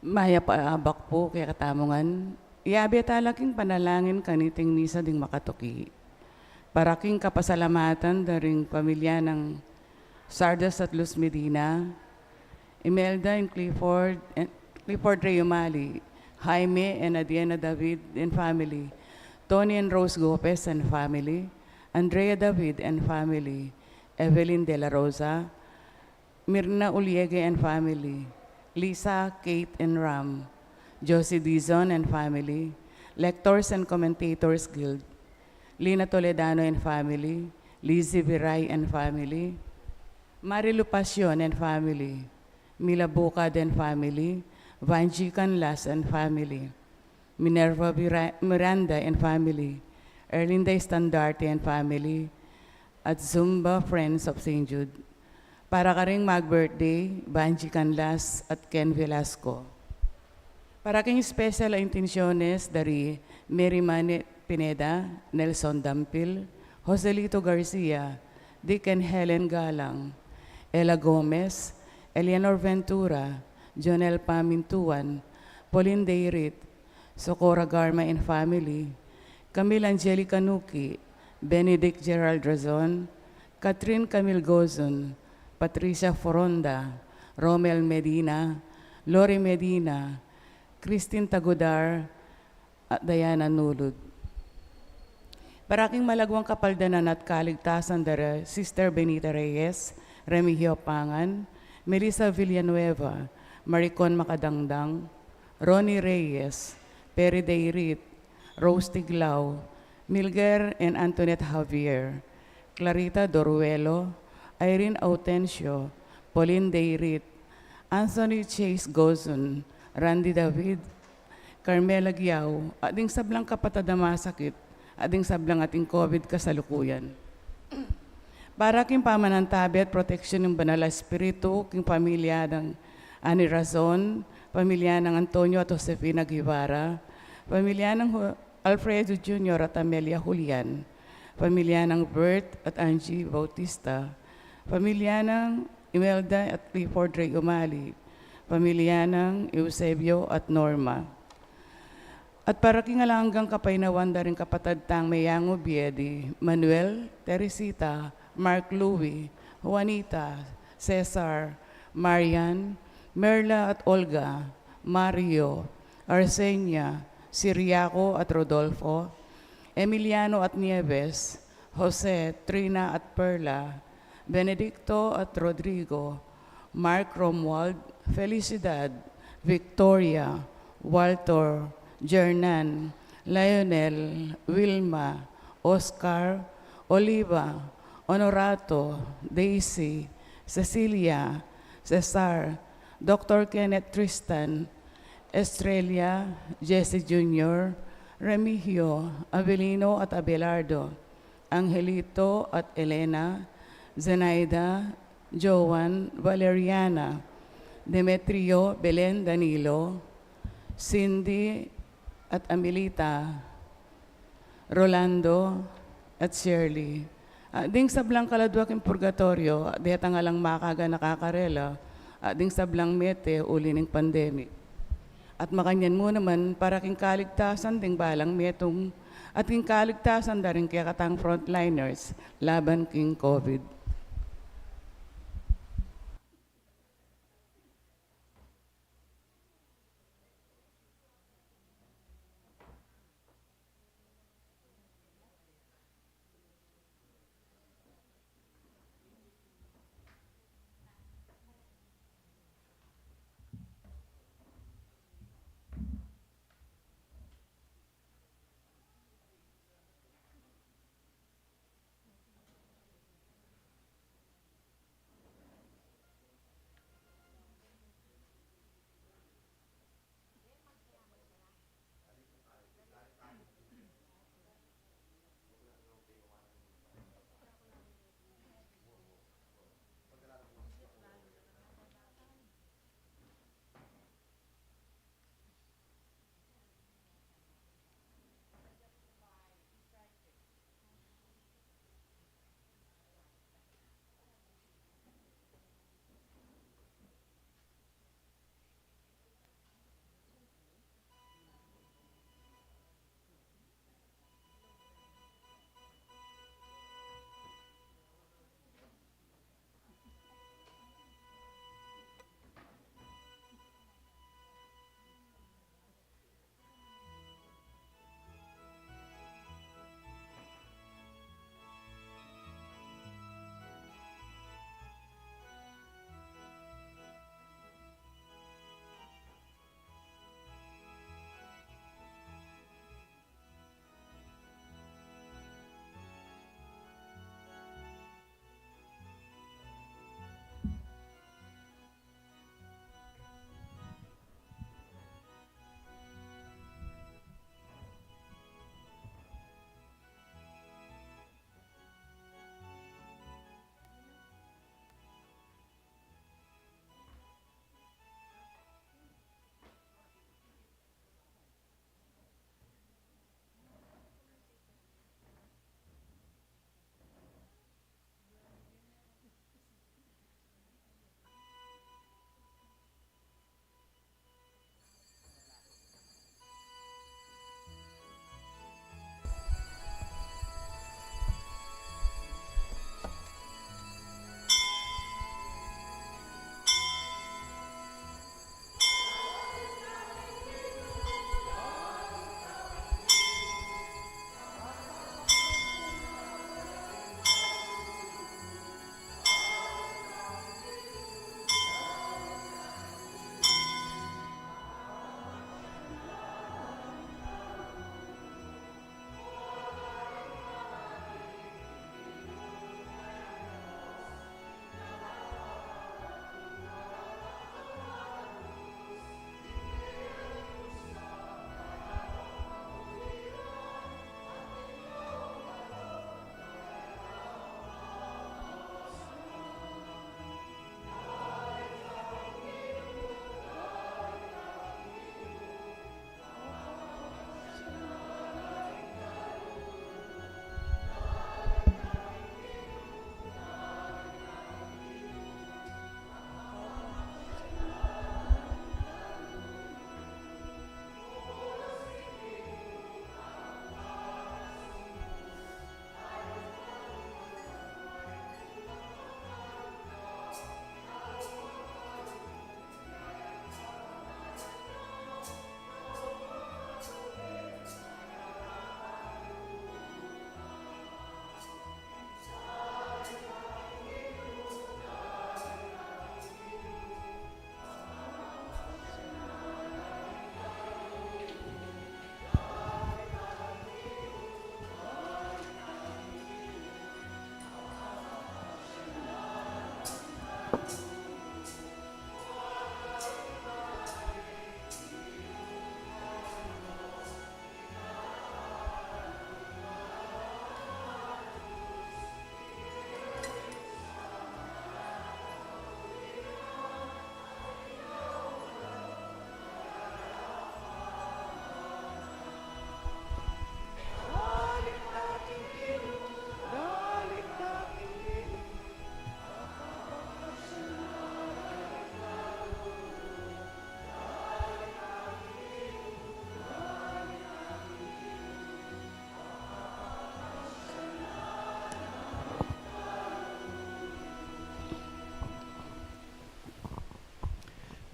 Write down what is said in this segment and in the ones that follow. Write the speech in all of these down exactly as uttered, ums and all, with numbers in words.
Mayap a abak pu kekatamu ngan. Iyabe tala king panalangin kaniting misa ding makatuki. Para king kapasalamatan da ring pamilya nang Sardas at Luz Medina, Imelda and Clifford, and Clifford Reyumali, Jaime and Adiana David and family, Tony and Rose Gopez and family, Andrea David and family, Evelyn De La Rosa, Mirna Uliege and family, Lisa, Kate and Ram, Josie Dizon and family, Lectors and Commentators Guild, Lina Toledano and family, Lizzie Viray and family, Marilu Pasion and family, Mila Bucad and family, Vanji Canlas and family, Minerva Vira-, Miranda and family, Erlinda Estandarte and family, at Zumba Friends of Saint Jude. Para karing mag-birthday, Vanji Canlas at Ken Velasco. Para king special a intensyones dari Mary Manette Pineda, Nelson Dampil, Joselito Garcia, Dick and Helen Galang, Ella Gomez, Eleanor Ventura, Jonel Pamintuan, Pauline Dayrit, Socorro Garma and family, Camille Angelica Nuki, Benedict Gerald Razon, Catherine Camille Gozon, Patricia Foronda, Romel Medina, Lori Medina, Christine Tagudar, at Diana Nulud. Para king malaguang kapaldanan at kaligtasan da Sister Benita Reyes, Remigio Pangan, Melissa Villanueva, Maricon Macadangdang, Ronnie Reyes, Perry Dayrit, Rose Tiglao, Milger and Antoinette Javier, Clarita Doruelo, Irene Autencio, Pauline Dayrit, Anthony Chase Gozon, Randy David, Carmela Guiao, at ding sablang kapatad a masakit, at ding sablang ating COVID kasalukuyan. Para king pamanantabe at proteksyon ning Banal a Espiritu, king pamilya nang Ani Razon, pamilya nang Antonio at Josefina Guevara, pamilya nang Ho-, Alfredo Junior at Amelia Julian, pamilya nang Bert at Angie Bautista, pamilya nang Imelda at Clifford Ray Umali, pamilya nang Eusebio at Norma. At para king alang anggang kapaynawan da ring kapatad tang meyangu bie di Manuel, Teresita, Mark Louie, Juanita, Cesar, Marian, Merla at Olga, Mario, Arsenia, Siriaco at Rodolfo, Emiliano at Nieves, Jose, Trina at Perla, Benedicto at Rodrigo, Mark Romuald, Felicidad, Victoria, Walter, Jernan, Lionel, Wilma, Oscar, Oliva, Honorato, Daisy, Cecilia, Cesar, Doctor Kenneth Tristan, Estrella, Jesse Junior, Remigio, Avelino at Abelardo, Angelito at Elena, Zenaida, Joan, Valeriana, Demetrio, Belen, Danilo, Cindy at Amelita, Rolando at Shirley. At ding sablang kaladwa king purgatorio, at detang alang makaga nakakarela, at ding sablang mete uli ning pandemic. At makanyan mu naman para king kaligtasan ding balang metung, at king kaligtasan da ring kekatang frontliners laban king COVID.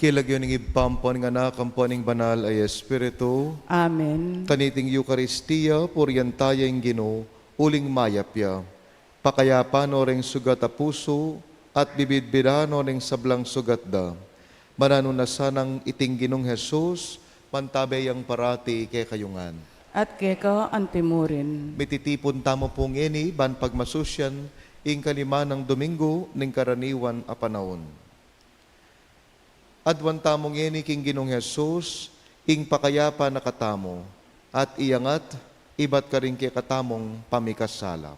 King lagyu ning Ibpa, ampo ning Anak, ampo ning Banal a Espiritu. Amen. Kaniting Eukaristia, purian taya ing Ginu, uling mayap ya. Pakayapan no ring sugat a pusu, at bibidbiran no ring sablang sugat da. Mananu na sanang iting Ginung Jesus, mantabe yang parati kekayu ngan. At keka antimurin. Mititipun tamu pu ngeni, ban pagmasusian ing kalima nang Domingo ning karaniwan a panaun. Aduan tamu ngeni king Ginung Jesus, ing pakayapan na katamu, at iyangat ibat karing kekatamung pamikasala.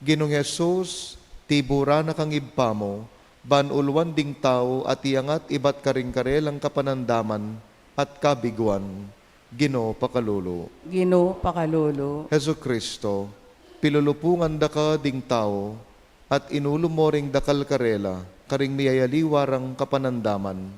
Ginung Jesus, tiburan na kang Ibpa mu, ban uluan ding tau at iyangat ibat karing karelang kapanandaman at kabiguan, Ginu pakalulu. Ginu pakalulu. Jesucristo, pilulupungan da ka ding tau, at inulu mo ring dakal karela, karing miyayaliwa rang kapanandaman,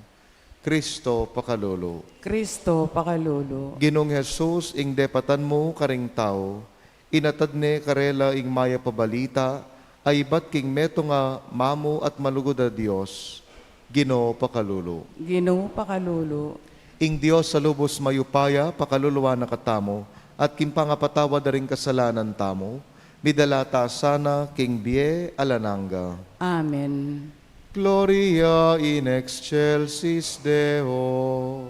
Cristo pakalulu. Cristo pakalulu. Ginung Jesus, ing depatan mu karing tau, inatad ne karela ing mayap a balita, a ibat king metung a mamu at malugud a Dios, Ginu pakalulu. Ginu pakalulu. Ing Dios a lubus mayupaya, pakaluluan na katamu, at king pangapatawad da ring kasalanan tamu, midala ta sana king bie alang angga. Amen. Gloria in excelsis Deo.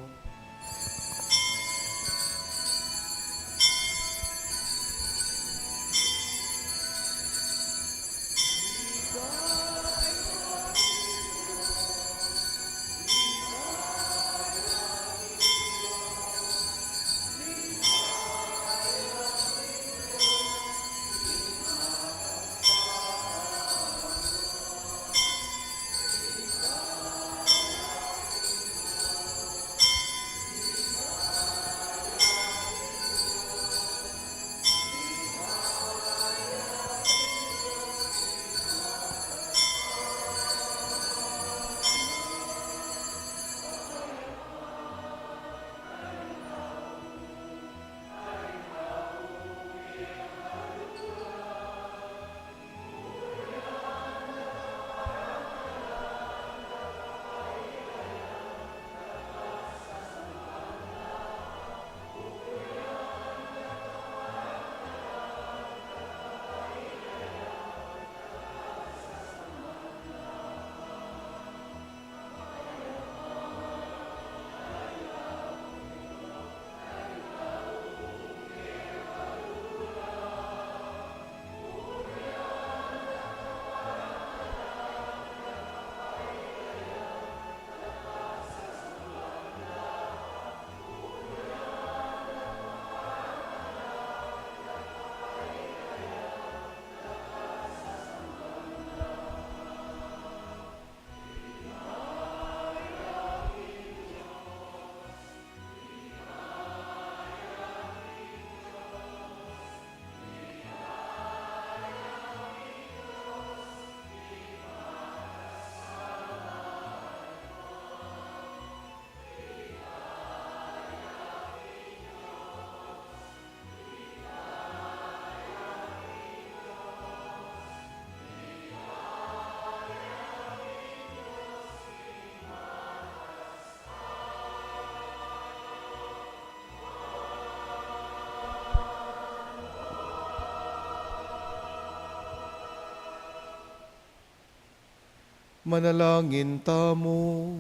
Manalangin tamu.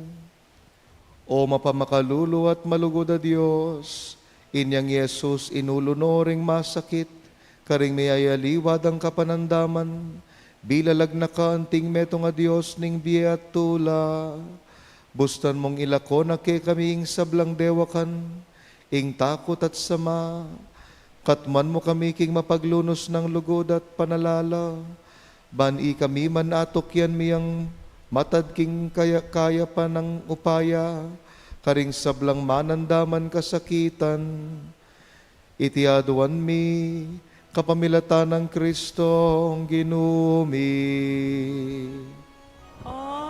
O mapamakalulu at malugud a Dios, inyang i Jesus inulu no ring masakit karing miyayaliwa dang kapanandaman, bilalag na ka anting metung a Dios ning bie at tula. Bustan mung ilako na kekami ing sablang dewakan, ing takut at sama, katmuan mu kami king mapaglunus nang lugud at panalala, ban ikami man atukyan mi yang matad king kaya-, kayapan nang upaya, karing sablang manandaman kasakitan. Iti aduan mi, kapamilatan nang Kristong Ginu mi. Amen.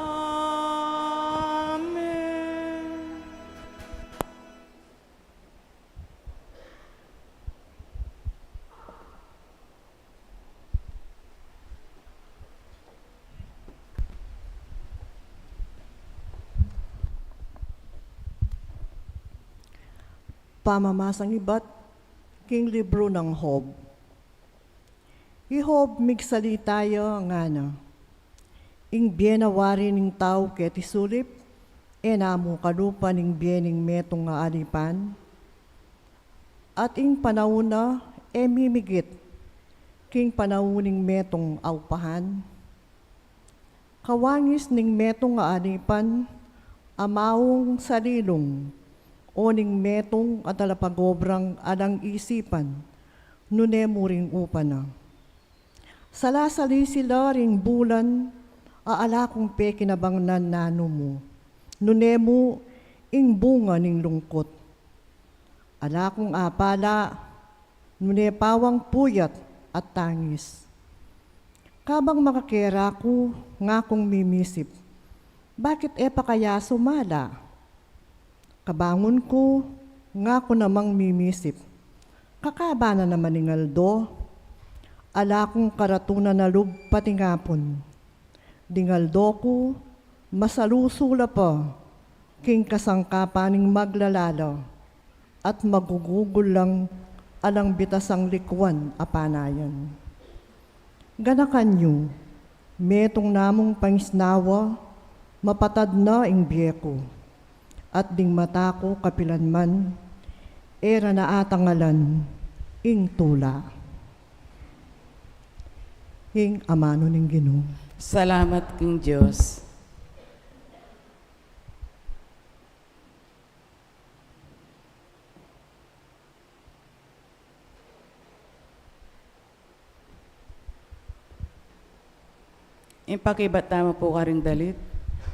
Pamamasang ibat king libru nang Job. I Job migsalita ya ngana, ing bie na wari ning tau keti sulip, e na mu kalupa ning bie ning metung a alipan, at ing panaun na e mimigit king panaun ning metung a upahan. Kawangis ning metung a alipan a maung salilung, o ning metung a talapagobrang alang isipan, nune mu ring upa na. Salasali sila ring bulan a ala kung pekinabangnan nanu mu, nune mu ing bunga ning lungkut. Ala kung apala, nune pawang puyat at tangis. Kabang makakera ku, ngakung mimisip, bakit e pa kaya sumala? Kabangun ku, ngaku namang mimisip, kakaba na naman ing aldo. Ala kung karatunan a lub pati ngapun. Ding aldo ku, masalusu la pa king kasangkapan ning maglalala at magugugul lang alang bitasang likuan a panayan. Ganakan yu, metung namung pangisnawa, mapatad na ing bie ku, at ding mata ku kapilan man, e ra na atangalan ing tula. Ing amanu ning Ginu. Salamat king Dios. Ing pakibat tamu pu karing dalit.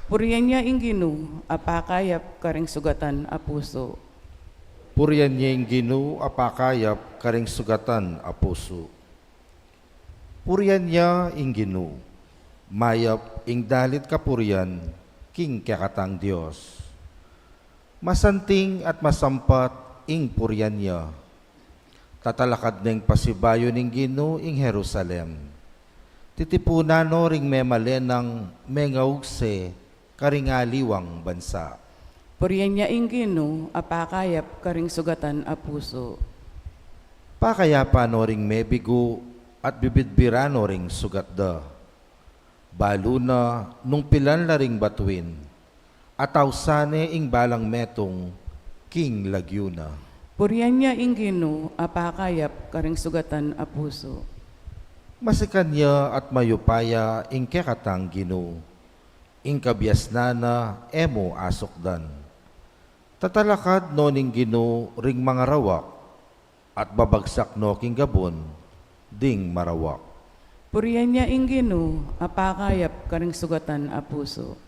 Purian ya ing Ginu a pakayap karing sugatan a pusu. Purian ya ing Ginu a pakayap karing sugatan a pusu. Purian ya ing Ginu. Mayap ing dalit kapurian king kekatang Dios. Masanting at masampat ing purian ya. Tatalakad neng pasibayu ning Ginu ing Jerusalem. Titipunan no ring memalen nang mengaugse karing aliwang bansa. Purian ya ing Ginu a pakayap karing sugatan a pusu. Pakayapan no ring mebigu at bibidbiran no ring sugat da. Balu na nung pilan la ring batuin, at ausan ne ing balang metung king lagyu na. Purian ya ing Ginu a pakayap karing sugatan a pusu. Masikan ya at mayupaya ing kekatang Ginu, ing kabiasnan na e mu asukdan. Tatalakad no ning Ginu ring mangarawak, at babagsak no king gabun ding marawak. Purian ya ing Ginu a pakayap karing sugatan a pusu.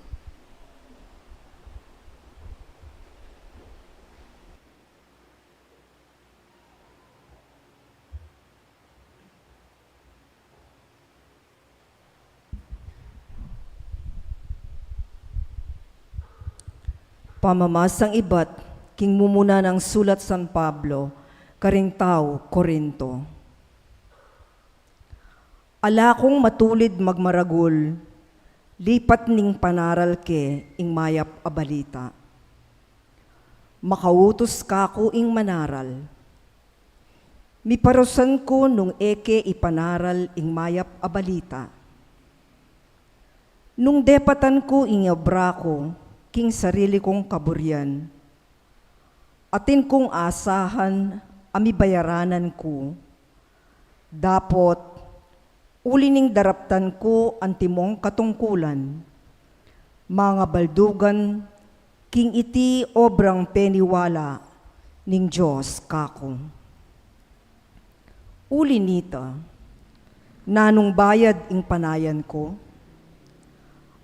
Pamamasang ibat king mumuna nang sulat San Pablo karing tau Corinto. Ala kung matulid magmaragul, lipat ning panaral ke ing mayap a balita. Makautus kaku ing manaral. Miparusan ku nung e ke ipanaral ing mayap a balita. Nung depatan ku ing obra ku king sarili kung kaburian, atin kung asahan a mibayaranan ku, dapot uli ning daraptan ku antimong katungkulan, mangabaldugan king iti obrang peniwala ning Dios kaku. Uli nita, nanung bayad ing panayan ku?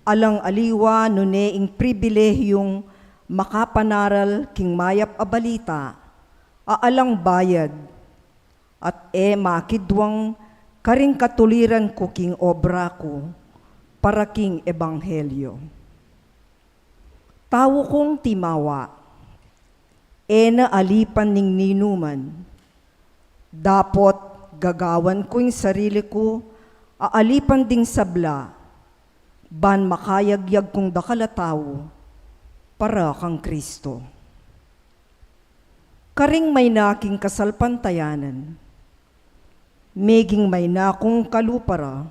Alang aliwa nune ing pribilehiung makapanaral king mayap a balita a alang bayad, at e makidwang karing katuliran ku king obra ku para king ebanghelyo. Tau kung timawa, e na alipan ning ninuman. Dapot gagawan ku ing sarili ku a alipan ding sabla, ban makayagyag kung dakal a tau para kang Kristo. Karing maina king kasalpantayanan, meging maina kung kalupa ra,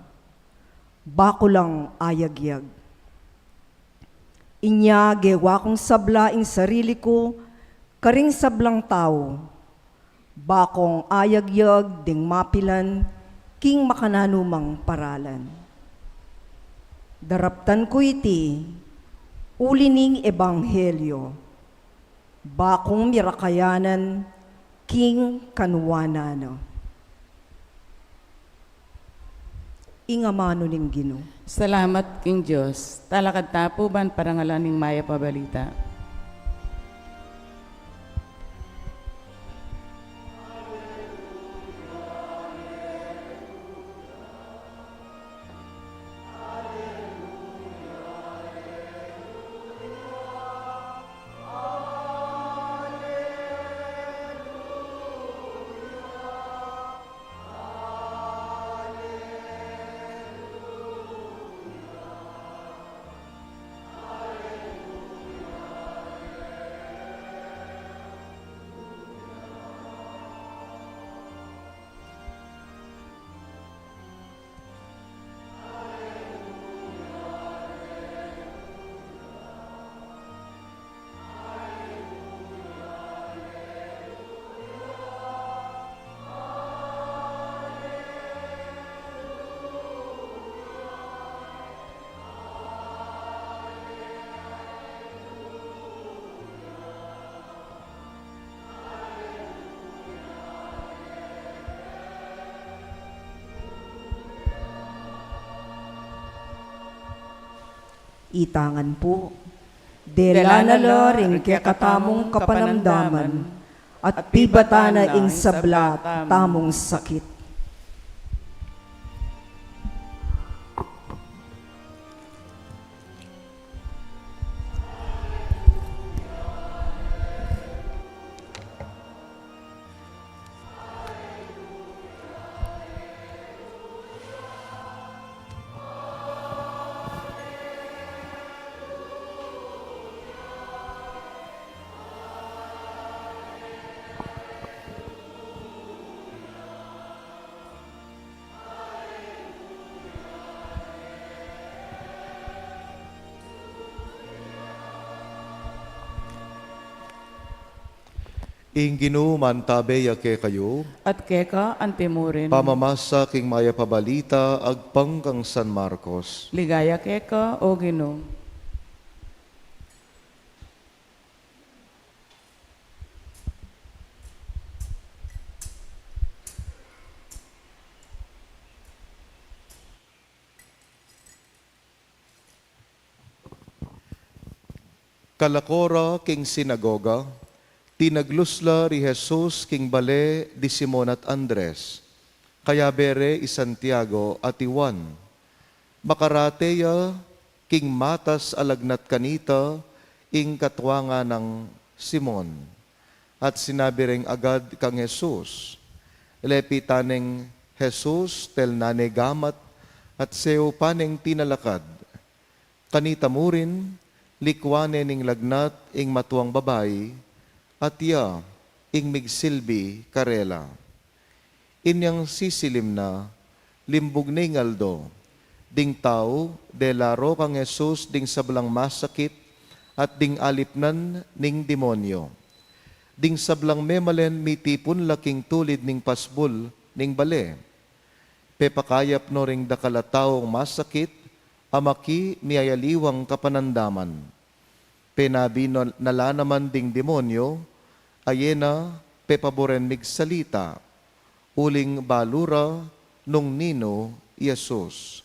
baku lang ayagyag. Inya gewa kung sabla ing sarili ku karing sablang tau, bakung ayagyag ding mapilan king makananumang paralan. Daraptan ku iti uli ning ebanghelyo, bakung mirakayanan king kanuanan na. Ing amanu ning Ginu. Salamat king Dios. Talakad ta pu ban parangalan ing mayap a balita. Itangan pu, dela na la ring kekatamung kapanamdaman, at pibatan na ing sabla tamung sakit. Ing Ginu mantabe ya kekayu. At keka anti mu rin. Pamamasa king mayap a balita agpang kang San Marcos. Ligaya keka, O Ginu. Kalako ra king sinagoga, tinaglus la ri Jesus king bale di Simon at Andres, kayabe re i Santiago at i Juan. Makarate ya king matas a lagnat kanita ing katuangan nang Simon. At sinabi reng agad kang Jesus. Lepitan neng Jesus, telnan ne gamat, at seupan neng tinalakad. Kanita mu rin, likuan ne ning lagnat ing matuang babai, at iya ing migsilbi karela. Inyang sisilim na, limbug ne ing aldo. Ding tau, dela ro kang Jesus ding sablang masakit at ding alipnan ning demonyo. Ding sablang memalen mitipun la king tulid ning pasbul ning bale. Pepakayap no ring dakal a taung masakit a maki miyayaliwang kapanandaman. Penabi no, na la naman ding demonyo, aye na pepaburen migsalita, uling balu ra nung ninu i Jesus.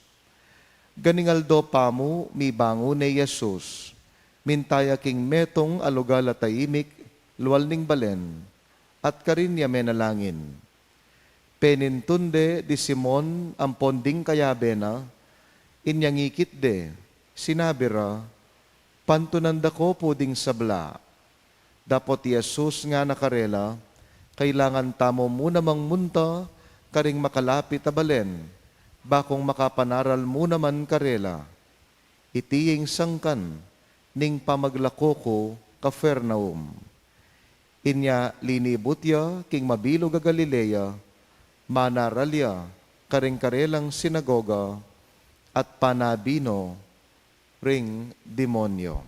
Ganing aldo pamu mibangun ne i Jesus, minta ya king metung a lugal a taimik, lual ning balen, at karin ya menalangin. Penintun de di Simon ampon ding kayabe na, inyang ikit de, sinabi ra, "Pantunan da ko pu ding sabla." Dapot i Jesus ngana karela, "Kailangan tamu mu namang munta karing makalapit a balen, bakung makapanaral mu naman karela. Iti ing sangkan ning pamaglako ku Capernaum." Inya linibut ya king mabilug a Galilea, manaral ya karing karelang sinagoga, at panabi no ring demonyo.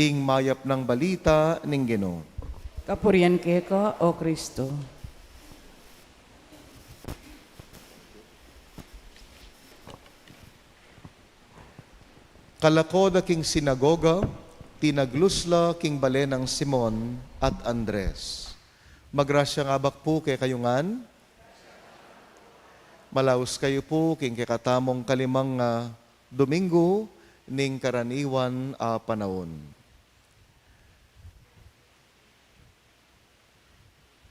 Ing mayap nang balita ning Ginu. Kapurian keka, O Kristo. Kalako da king sinagoga, tinaglus la king bale nang Simon at Andres. Magrasyang abak pu kekayu ngan. Malaus kayu pu king kekatamung kalimang, ah, Domingo ning karaniwan a panaun.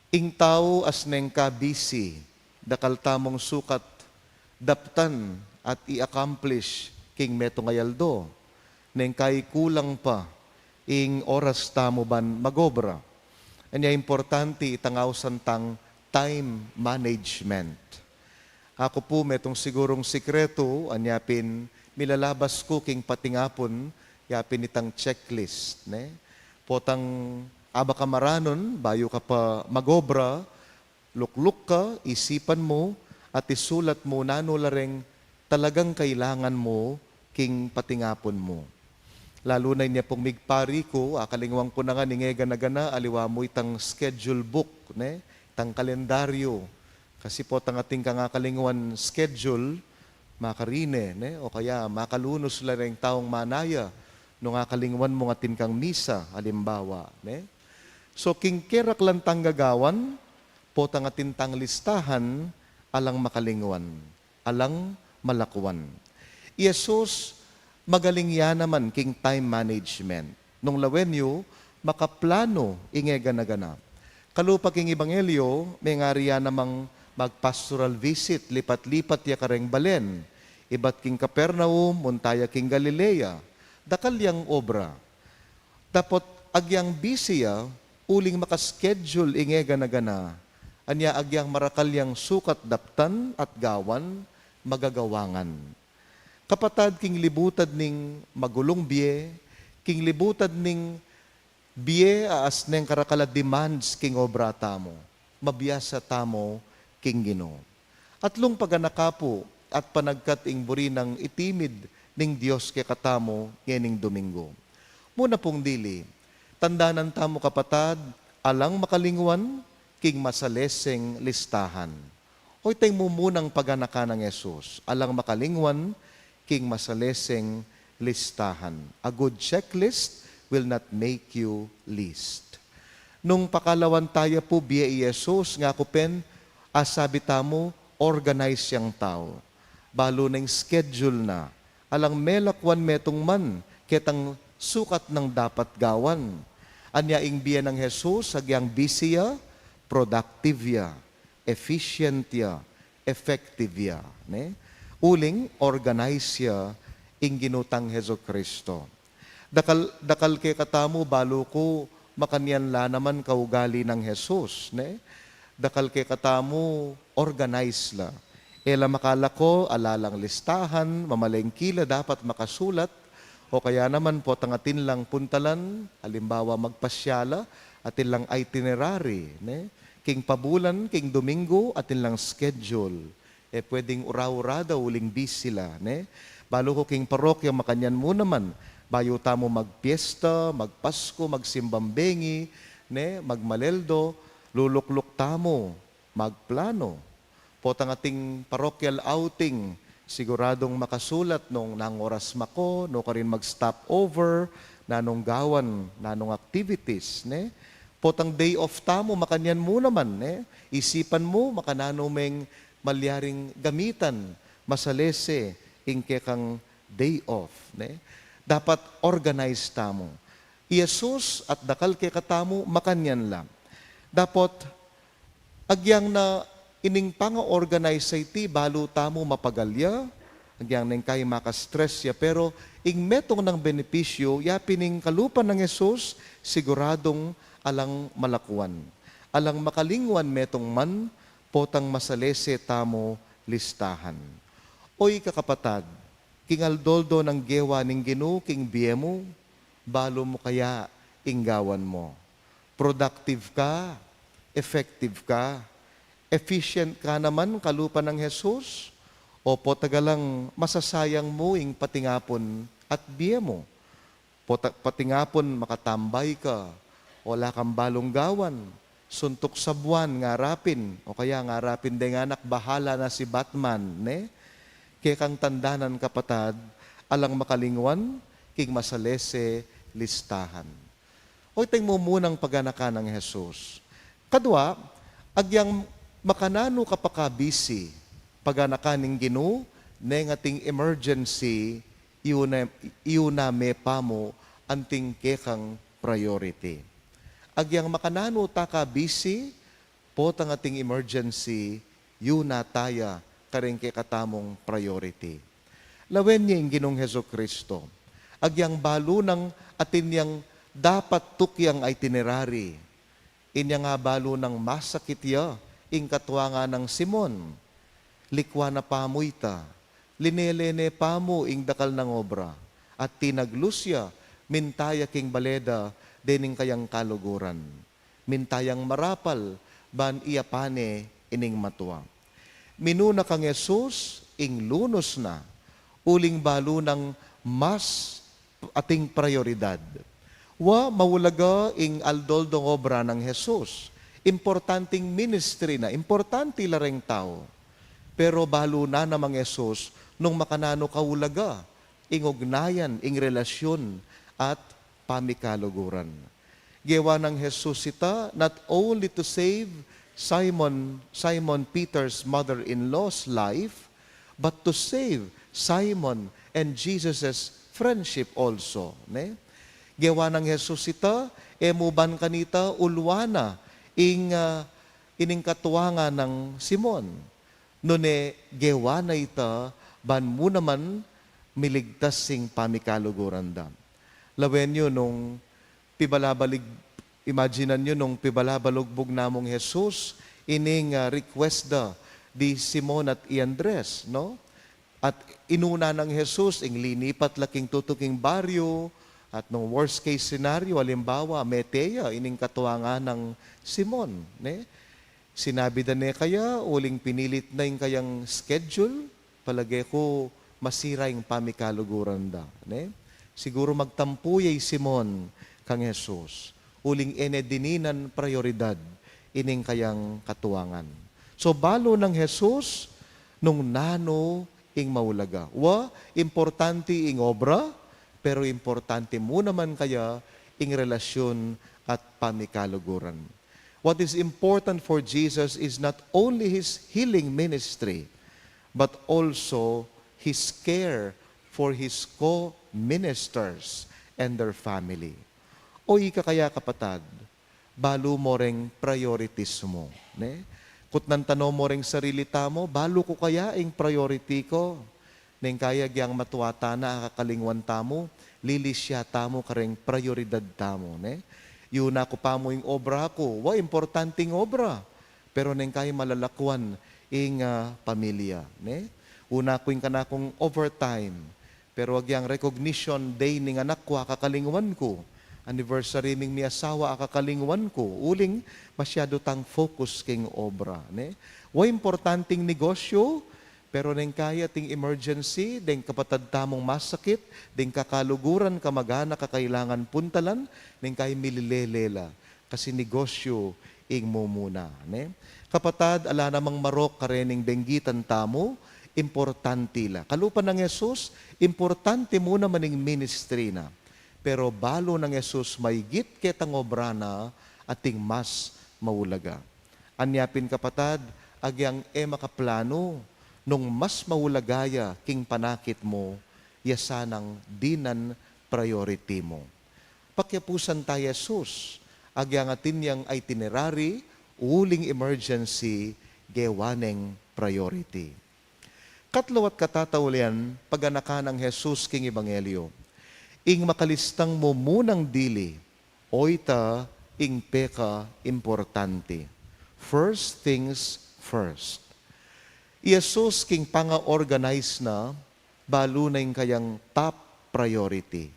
Ing tau as neng ka busy, dakal tamung sukat daptan at i-accomplish king metung a aldo, neng ka ikulang pa ing oras tamu ban magobra. Anya importante itang ausan tang time management. Aku pu metung sigurung sikretu, anya pin milalabas ku king patingapun, ya pin itang checklist, ne? Potang abak ka maranun, bayu ka pa magobra, lukluk ka, isipan mu, at isulat mu nanu la reng talagang kailangan mu king patingapun mu. Lalu na inya pung migpari ku, akalingwan ku na ngan ing e gana-gana, aliwa mu itang schedule book, ne? Itang kalendaryo. Kasi potang atin kang akalingwan schedule, makarine, ne? O kaya makalunus la reng taung manaya, nung akalingwan mung atin kang misa, alimbawa, ne? So, king keraklan tang gagawan, potang atin tang listahan, alang makalingwan, alang malakwan. I Jesus, magaling ya naman king time management. Nung lawen yu, makaplano ing e gana-gana. Kalupa king Ebanghelyo, mengari ya namang mag-pastoral visit, lipat-lipat ya kareng balen, ibat king Capernaum, munta ya king Galilea. Dakal yang obra. Dapot agyang busy ya, uling maka-schedule ing e gana-gana. Anya agyang marakal yang sukat daptan at gawan, magagawa ngan. Kapatad, king libutad ning magulung bie, king libutad ning bie a asneng karakal a demands king obra tamu, mabiasa tamu king Ginu. Atlung paganaka pu at panagkat ing buri nang itimid ning Dios kekatamu ngening Domingo. Muna pung dili, tandanan tamu kapatad, alang makalingwan king masaleseng listahan. O iteng mumunang paganaka nang Jesus, alang makalingwan king masaleseng listahan. A good checklist will not make you least. Nung pakalawan taya pu bie i Jesus, ngaku pen, asabi tamu, organize yang tau. Balu neng schedule na, alang melakwan metung man ketang sukat nang dapat gawan. Anya ing bie nang Jesus, agyang busy ya, productive ya, efficient ya, effective ya, ne? Uling organize ya ing Ginu tang Jesucristo. Dakal, dakal kekatamu, balu ku makanyan la naman kaugali nang Jesus, ne? Dakal kekatamu, organize la. E la makalako, ala lang listahan, mamalengki la dapat makasulat, o kaya naman potang atin lang puntalan, alimbawa magpasyal la, atin lang itinerary, ne? King pabulan, king Domingo, atin lang schedule. E pwedeng ura-ura da uling busy la, ne? Balu ku king parokya makanyan mu naman, bayu tamu magpiesta, magpasko, magsimbang bengi, ne? Magmaleldo, lulukluk tamu, magplano. Potang ating parochial outing, siguradung makasulat nung nanung oras mako, nu karin mag-stop over, nanung gawan, nanung activities, ne? Potang day off tamu, makanyan mu naman, ne? Isipan mu, makananu meng malyaring gamitan, masalese, ing kekang day off, ne? Dapat organize tamu. I Jesus at dakal kekatamu, makanyan la. Dapot, agyang na ining panga-organize a iti, balu tamu mapagalya, agyang neng kai maka-stress ya, pero ing metung nang benepisyu, ya pin ing kalupa nang Jesus, siguradung alang malakwan. Alang makalingwan metung man, potang masalese tamu listahan. Oy kakapatad, king aldo-aldo nang gewa ning Ginu king bie mu, balu mu kaya ing gawan mu. Productive ka, effective ka, efficient ka naman kalupa nang Jesus, o pota galang masasayang mu ing patingapun at bie mu? Pota-, patingapun makatambay ka, wala kang balung gawan, suntuk sa buwan ngarapin, o kaya ngarapin deng anak bahala na si Batman, ne? Kekang tandanan kapatad, alang makalingwan king masalese listahan. O iteng mumunang paganakan nang Jesus. Kadwa, agyang makananu ka pa kabisi paganakan ning Ginu, neng ating emergency, iuna, iuna me pa mu anting kekang priority. Agyang makananu ta kabisi, potang ating emergency, iuna ta ya kareng kekatamung priority. Lawen ye ing Ginung Jesucristo. Agyang balu nang atin yang dapat tukyang itinerary. Inya nga balu nang masakit ya ing katuangan nang Simon. Likwan na pa mu ita, linele ne pa mu ing dakal nang obra, at tinaglus ya, minta ya king bale da dening kayang kaluguran. Minta yang marapal ban iyapane ining matua. Minuna kang Jesus ing lunus na, uling balu nang mas ating prayoridad. Wa, maulaga ing aldo-aldong obra nang Jesus. Importanting ministry na, importante la reng tau. Pero balu na namang Jesus nung makananu kaulaga ing ugnayan, ing relasyun at pamikaluguran. Gewa nang Jesus ita not only to save Simon, Simon Peter's mother-in-law's life, but to save Simon and Jesus's friendship also, ne? Gewa nang Jesus ita, e mu ban kanita uluan na ing, ah, ining katuangan nang Simon. Nune gewa na ita ban mu naman miligtas ing pamikaluguran da. Lawen yu nung pibalabalig-, imaginan yu nung pibalabalugbug na mung Jesus ining, ah, request da di Simon at i Andres, no? At inuna nang Jesus ing linipat la king tutuking baryu, at nung worst case scenario, alimbawa, mete ya ining katuangan nang Simon, ne? Sinabi da ne kaya, uling pinilit na ing kayang schedule, palage ku masira ing pamikaluguran da, ne? Siguru magtampu ya i Simon kang Jesus, uling e ne dininan prayoridad ining kayang katuangan. So, balu nang Jesus nung nanu ing maulaga. Wa, importante ing obra, pero importante mu naman kaya ing relasyun at pamikaluguran. What is important for Jesus is not only his healing ministry, but also his care for his co-ministers and their family. O ika kaya, kapatad, balu mo reng priorities mo, ne? Kutnan ta no mo reng sarili tamu, balu ku kaya ing priority ku? Neng kaya agyang matua tana, akakalingwan tamu, lilisya tamu kareng prayoridad tamu, ne? Iuna ku pa mu ing obra ku, wa, importanting obra, pero neng kaya malalakuan ing, ah, pamilya, ne? Una ku ing kanakung overtime, pero agyang recognition day ning anak ku, akakalingwan ku. Anniversary ming miasawa, akakalingwan ku. Uling masyadu tang focus king obra, ne? Wa, importanting negosyo, pero neng kaya ating emergency, deng kapatad tamung masakit, deng kakaluguran, kamag-anak a kailangan puntalan, neng kaya mililele la. Kasi negosyo ing mumuna, ne? Kapatad, ala namang marok karening benggitan tamu, importante la. Kalupa nang Jesus, importante mu naman ing ministry na. Pero balu nang Jesus maygit ketang obra na, ating mas maulaga. Anya pin, kapatad, agyang e makaplanu, nung mas maulaga ya king panakit mu, ya sanang dinan priority mu. Pakyapusan ta i Jesus, agyang atin yang itinerary, uling emergency, gewa neng priority. Katlu at katataulian, paganakan nang Jesus king ebanghelyo. Ing makalistang mumunang dili, o ita ing pekaimportante. First things first. I Jesus king panga-organize na, balu na ing kayang top priority.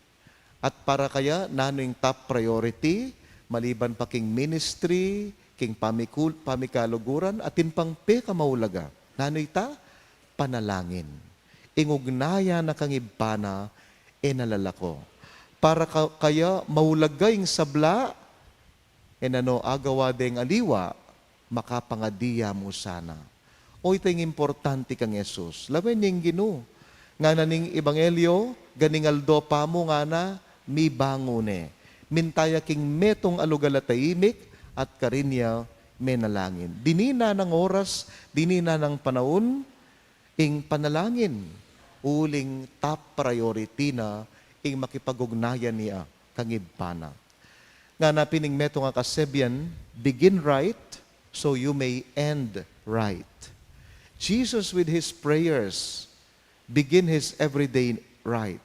At para kaya, nanu ing top priority, maliban pa king ministry, king pamikul-, pamikaluguran, atin pang pekamaulaga. Nanu ita? Panalangin. Ing ugnayan na kang Ibpa na, e na lalako. Para ka-, kaya maulaga ing sabla, e na no agawa deng aliwa, makapangadi ya mu sana. O, ita ing importante kang Jesus. Lawen ning Ginu. Ngana ning Ebanghelyo, ganing aldo pa mu ngana, mibangun ne. Minta ya king metung a lugal a taimik, at karin ya menalangin. Dininan nang oras, dininan nang panaun, ing panalangin, uling top priority na ing makipag-ugnayan ya kang Ibpa na. Ngana pin ing metung a kasebyan, "Begin right, so you may end right." Jesus with his prayers begin his everyday right.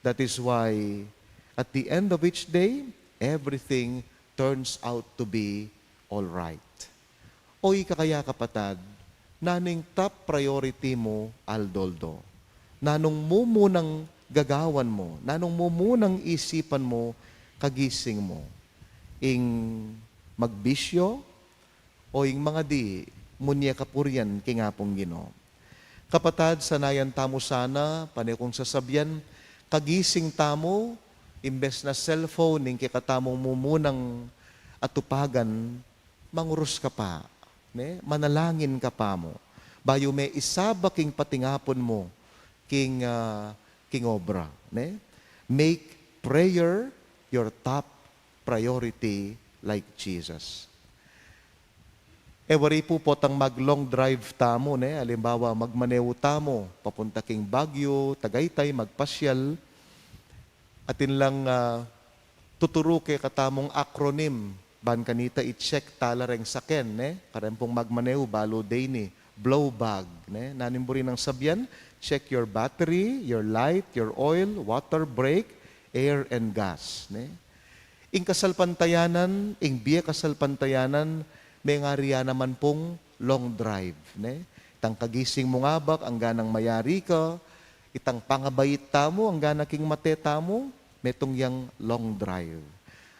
That is why, at the end of each day, everything turns out to be all right. O ikakaya, kapatad, nanu ing top priority mu aldo-aldo? Nanung mumunang gagawan mu? Nanung mumunang isipan mu kagising mu? Ing magbisyo o ing mangadi mu nia kapurian king Apung Ginu? Kapatad, sanayan tamu sana, pane kung sasabian, kagising tamu, imbes na cellphone ing kekatamung mumunang atupagan, mangurus ka pa, ne? Manalangin ka pa mu. Bayu me isabak ing patingapun mu king, ah, king obra, ne? Make prayer your top priority like Jesus. E wari pu potang mag-long drive tamu, ne? Alimbawa, magmaneho tamu papunta king Baguio, Tagaytay, magpasyal. Atin lang, ah, tuturu kekatamung acronym, ban kanita i-check tala reng saken, ne? Kareng pung magmaneho, balu de ini, blow bag, ne? Nanu ing buri nang sabian? Check your battery, your light, your oil, water, brake, air, and gas, ne? Ing kasalpantayanan, ing bie kasalpantayanan, mengari ya naman pung long drive, ne? Itang kagising mung abak, angga nang mayari ka, itang pangabait tamu, angga na king mate tamu, metung yang long drive.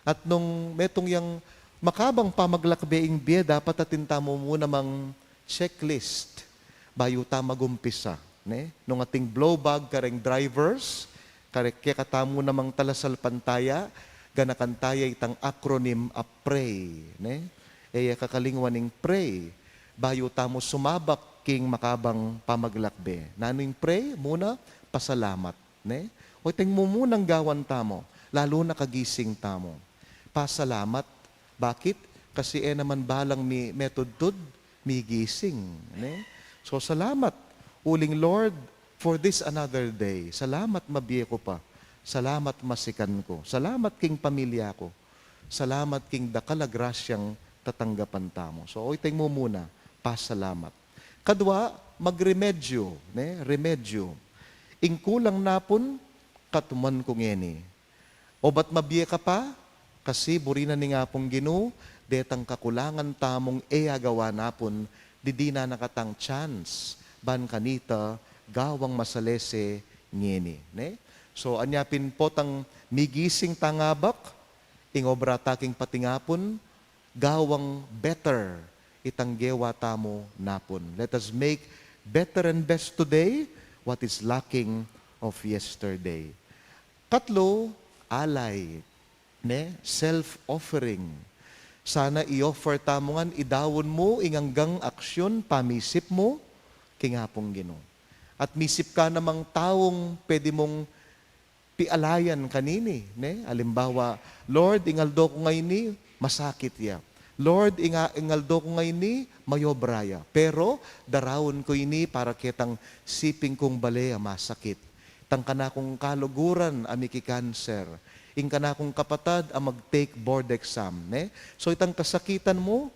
At nung metung yang makabang pamaglakbe ing bie, dapat atin tamu mu namang checklist bayu ta magumpisa, ne? Nung ating blow bag kareng drivers, kare-, kekatamu namang talasalpantaya, ganakan taya itang acronym a pray, ne? E ya kakalingwan ing pray bayu tamu sumabak king makabang pamaglakbe. Nanu ing pray? Muna, pasalamat, ne? O, itang mumunang gawan tamu, lalu na kagising tamu. Pasalamat. Bakit? Kasi e naman balang mi-, metudtud, migising, ne? So, salamat. Uling, "Lord, for this another day." Salamat mabie ku pa. Salamat masikan ku. Salamat king pamilya ku. Salamat king dakal a grasyang tatanggapan tamu. So, o, itang mumuna, pasalamat. Kadwa, magremedyo, ne? Remedyo. Ing kulang napun, katuman ku ngeni. Obat mabie ka pa, kasi buri na ning Apung Ginu, detang kakulangan tamung e agawa napun, didinan na katang chance, ban kanita gawang masalese ngeni, ne? So, anya pin potang migising tang abak, ing obra ta king patingapun, gawang better itang gewa tamu napun. Let us make better and best today what is lacking of yesterday. Katlu, alay, ne? Self-offering. Sana i-offer tamu ngan, idaun mu ing anggang aksyon, pamisip mu, king Apung Ginu. At misip ka namang taung pwede mung pialayan kanini, ne? Alimbawa, "Lord, ing aldo ku ngeni, masakit ya. Lord, ing a-, ing aldo ku ngeni, mayobra ya. Pero, daraun ku ini para ketang siping kung bale a masakit. Itang kanakung kaluguran a mikikanser. Ing kanakung kapatad a mag-take board exam," ne? So, itang kasakitan mu,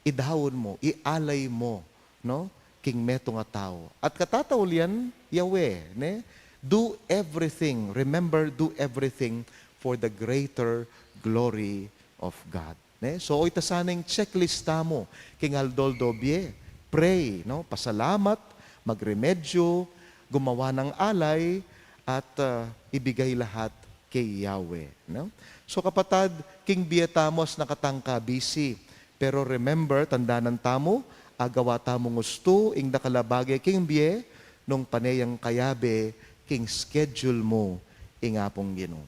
idaun mu, ialay mu, no? King metung a tau. At katataulian, yawe, ne? Do everything, remember, do everything for the greater glory of God. Ne? So, o ita sana ing checklist tamu, king aldo-aldo bie, pray, no? Pasalamat, magremedyo, gumawa nang alay, at, ah, ibigay lahat kay Yahweh, no? So, kapatad, king bie tamu as nakatangka bisi. Pero remember, tandanan tamu, agawa tamung ustu ing dakal a bage king bie, nung pane yang kayabe king schedule mu ing Apung Ginu.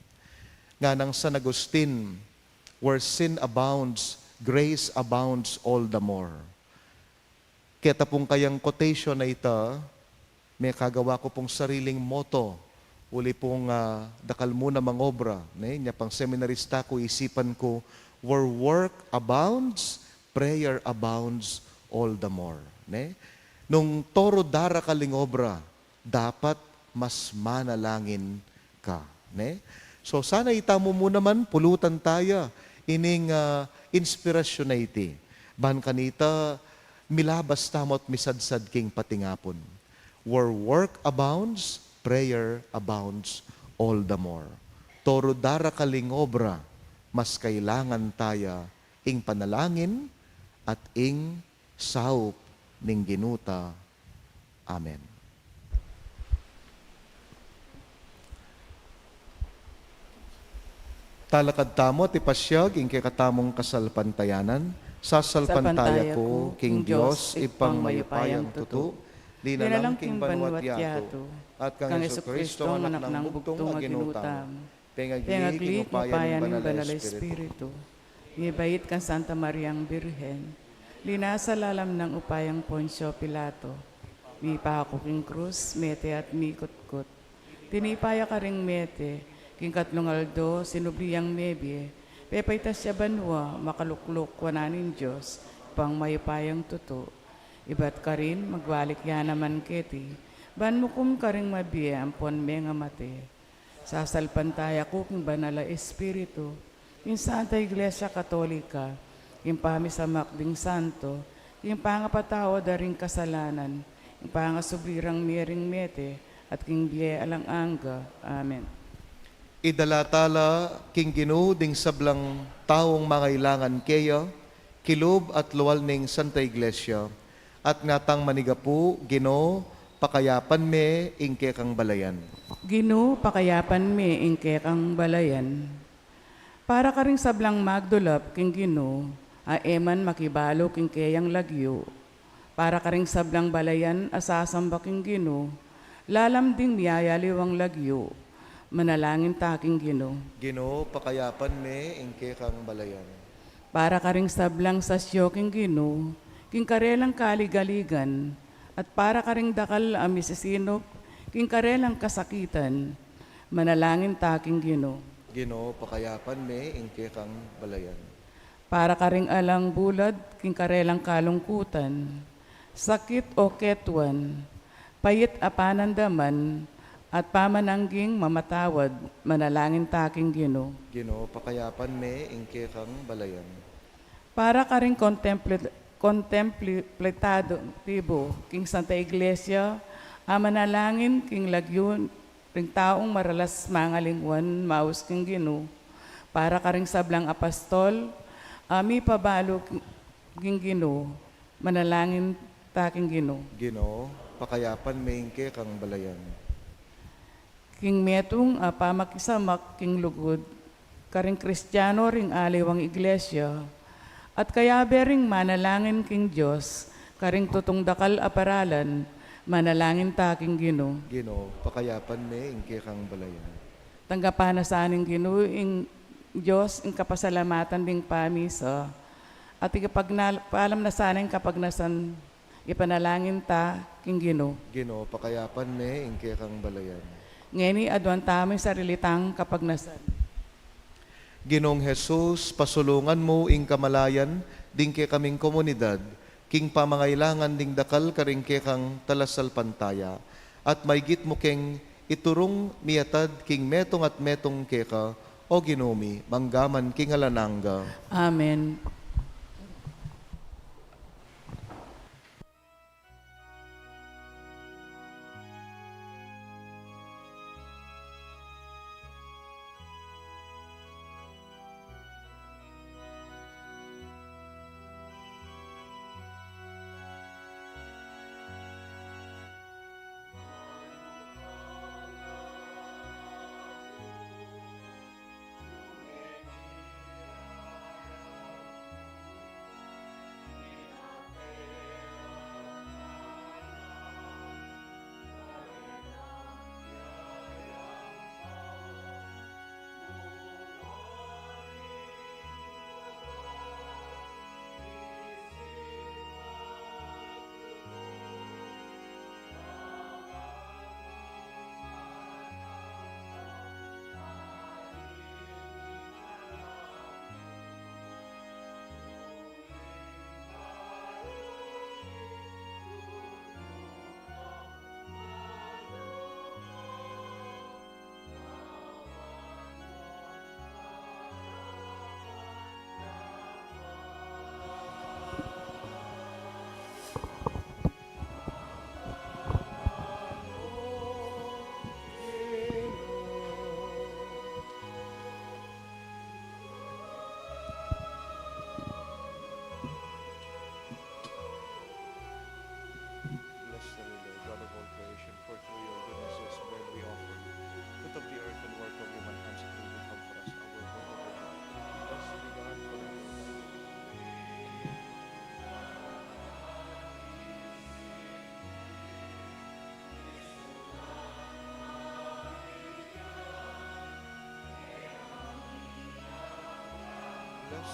Nganang San Agustin, "Where sin abounds, grace abounds all the more." Keta pung kayang quotation a ita, mekagawa ku pung sariling motto, uli pung, ah, dakal mu na mangobra, ne? Nya pang seminarista ku, isipan ku, "Where work abounds, prayer abounds all the more." Ne? Nung toru darakal ing obra, dapat mas manalangin ka, ne? So, sana ita mu mu naman pulutan taya ining, ah, inspirasyun a iti. Ban kanita, milabas tamu at misadsad king patingapun. Where work abounds, prayer abounds all the more. Toru darakal ing obra, mas kailangan taya ing panalangin at ing saup ning Ginu ta. Amen. Talakad tamu at ipasyag ing kekatamung kasalpantayanan. Sasalpantaya ku king Dios, Ibpang mayupayang tutu, linalang king banua't yatu, at kang Jesucristo, Anak nang bugtung a Ginu tamu. Pengagli king upaya ning Banal a Espiritu. Mibait kang Santa Mariang Birhen. Linasa lalam nang upayang Poncio Pilato. Mipaku king krus, mete at mikutkut. Tinipa ya karing mete, king katlung aldo, sinubli yang mebie. Pepaitas ya banua, makalukluk wanan ning Dios, Ibpang mayupayang tutu. Ibat karin, magbalik ya naman keti, ban mukum karing mabie ampon mengamate. Sasalpantaya ku king Banal a Espiritu, king Santa Iglesia Katolika, king pamisamak ding santo, king pangapatawad da ring kasalanan, king pangasubli rang mie ring mete, at king bie alang angga. Amen. Idala tala king Ginu ding sablang taung mangailangan keya, kilub at lual ning Santa Iglesia, at ngatang manigapu, Ginu, pakayapan me ing kekang balayan. Ginu, pakayapan me ing kekang balayan. Para karing sablang magdulap king Ginu, a e man makibalu king keyang lagyu. Para karing sablang balayan a sasamba king Ginu, lalam ding miyayaliwang lagyu, manalangin ta king Ginu. Ginu, pakayapan me ing kekang balayan. Para karing sablang sasyo king Ginu, king karelang kaligaligan, at para karing dakal a misisinup, king karelang kasakitan, manalangin ta king Ginu. Ginu, pakayapan me ing kekang balayan. Para karing alang bulad king karelang kalungkutan, sakit o ketuan, pait a panandaman, at pamanangging mamatawad, manalangin ta king Ginu. Ginu, pakayapan me ing kekang balayan. Para karing kontempli-, kontempli-, plitado tibo king Santa Iglesia, a manalangin king lagyu ring taung maralas mangalingwan maus king Ginu. Para karing sablang apostol a mipabalu king Ginu, manalangin ta king Ginu. Ginu, pakayapan me ing kekang balayan. King metung a pamakisamak king lugud karing Kristiano ring aliwang iglesia, at kayabe ring manalangin king Dios karing tutung dakal a paralan, manalangin ta king Ginu. Ginu, pakayapan me ing kekang balayan. Tanggapan na sa ning Ginu ing Dios ing kapasalamatan ding pamisa, at ikapagnal-, paalam na sa ning kapagnasan, ipanalangin ta king Ginu. Ginu, pakayapan me ing kekang balayan. Ngeni aduan tamu ing sarili tang kapagnasan. Ginung Jesus, pasulungan mu ing kamalayan ding kekaming komunidad, king pamangailangan ding dakal karing kekang talasalpantaya, at maigit mu keng iturung miatad king metung at metung keka, O Ginu mi, manggaman king alang angga. Amen.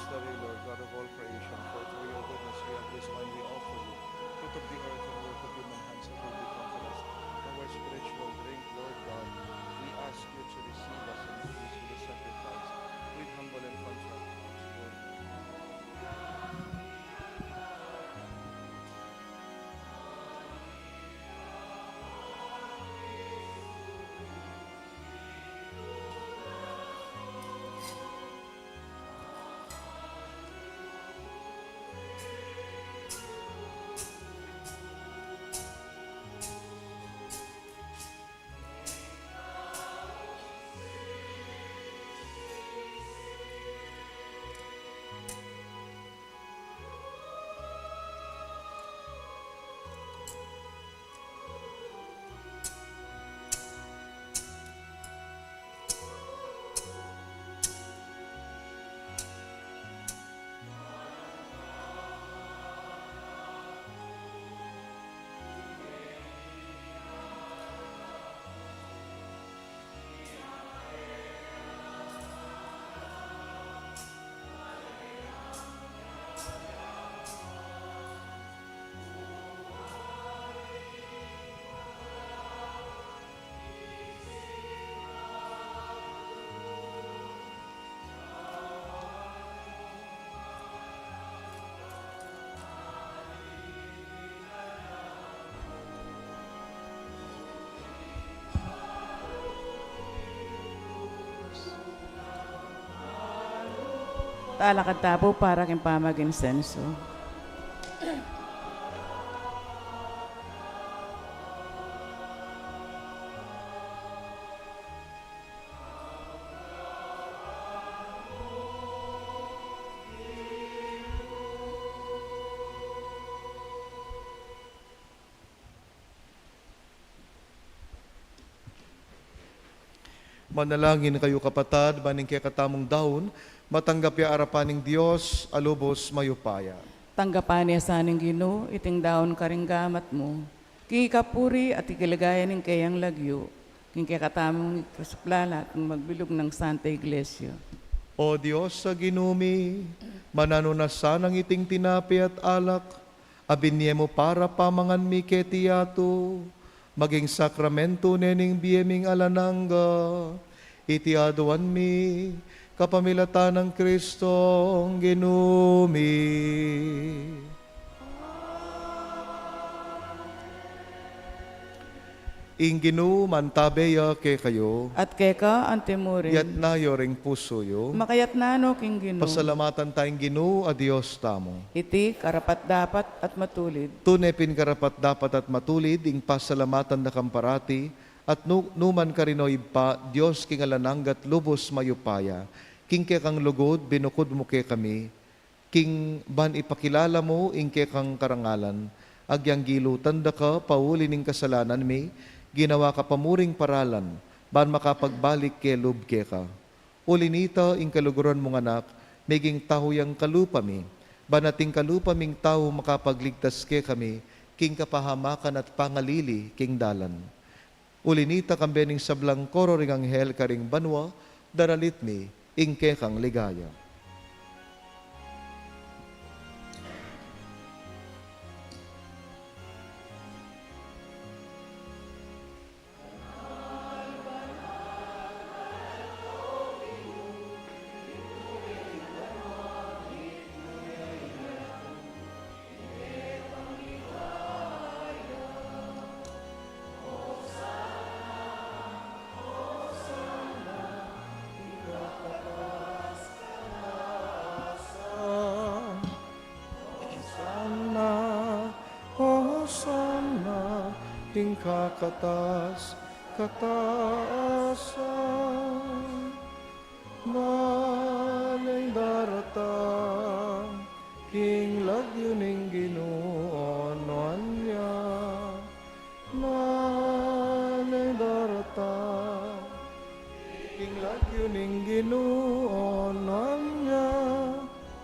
Sorry, Lord God of all creation, for through your goodness we have this wine we offer you, fruit of the earth and work of human hands, it will be comfort us. Now our spiritual drink, Lord God, we ask you to receive us and increase with the sacrifice, with humble and contrite hearts, Lord. Talakad ta pu para king pamaginsenso. Manalangin kayu, kapatad, ban ing kekatamung daun matanggap ya arapan ning Dios a lubus mayupaya. Tanggapan na sa ning Ginu iting daun karing gamat mu, king ikapuri at ikaligayan ning keyang lagyu, king kekatamung ikasuklala at king magbilug nang Santa Iglesia. O Dios a Ginu mi, mananu na sanang iting tinape at alak a binie mu para pamangan mi keti yatu, maging sakramentu ne ning bie ming alang angga. Iti aduan mi kapamilatan nang Kristong Ginu mi. Ing Ginu mantabe ya kekayu. At keka antimurin. Yatna yu ring pusu yu. Makayatna no king Ginu. Pasalamatan ta ing Ginu a Dios tamu. Iti karapat-dapat at matulid. Tune pin karapat-dapat at matulid ing pasalamatan da kang parati at nu-, nukarin man, o Ibpa, Dios king alang angga at lubus mayupaya. King kekang lugud binukud mu kekami, king ban ipakilala mu ing kekang karangalan, agyang gilutan da ka pauli ning kasalanan mi, ginawa ka pa mu ring paralan ban makapagbalik ke lub keka. Uli na nita, ing kaluguran mung Anak, meging tau yang kalupa mi, ban ating kalupa ming tau makapagligtas kekami king kapahamakan at pangalili king dalan. Uli na nita, kambe ning sablang koro ring anghel karing banua, daralit mi ing kekang ligaya. Hosanna, Hosanna, king kakatas-katasan. Ban ing daratang king lagyu ning Ginu, onuan ya. Ban ing daratang king lagyu ning Ginu, onuan ya.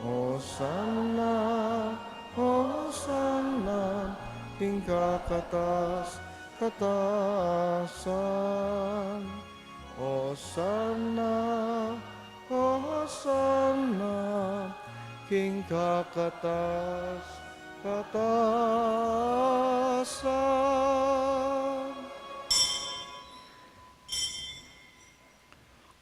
Hosanna, Hosanna, king kakatas-katasan. Hosanna, Hosanna, king kakatas-katasan.